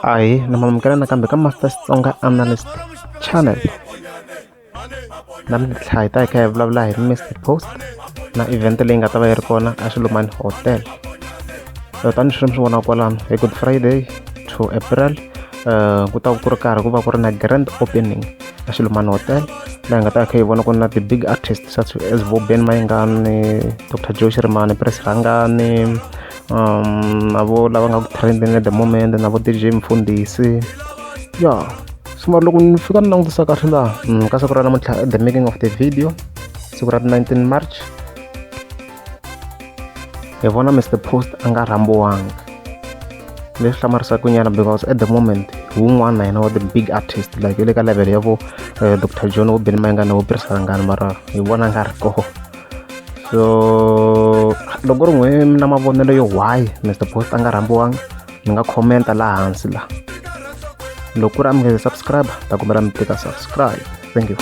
Ahee na mamukela nakambe ka Master Xitsonga Analyst Channel namuntlha hi ta hi kha hi vulavula hi Mister Post na event leyi nga ta va yi ri kona a Xilumani Hotel tanihi swi mi swi vona kwalano hi Good Friday 2 April ku ta ku ri karhi ku va ku ri na grand opening a Xilumani Hotel laha hi nga ta hi kha hi vona ku na ti-big artist such as vo Ben Mayengani Doctor Joe Shirimani Prince Rhangani na vo lava nga ku trending at the moment na vo D_J Mfundhisi ya so mara loko ni fika ni langutisa kahle laha ka siku ra namuntlha the making of the video siku ra 19 March hi vona Mister Post a nga rhambiwanga leswi hlamarisaka nyana because at the moment hi wun'wana na yena wa the big artist like i le ka level ya vo Doctor John vo Benny Mayengani vo Prince Rhangani mara hi vona a nga ri kona so loko ku ri n'we mi na mavonelo yo why Mister Post a nga rhambiwanga mi nga comment-a laha hansi laha loko ku ri a mi nga se subscribe ta kombela mi tlika subscribe thank you.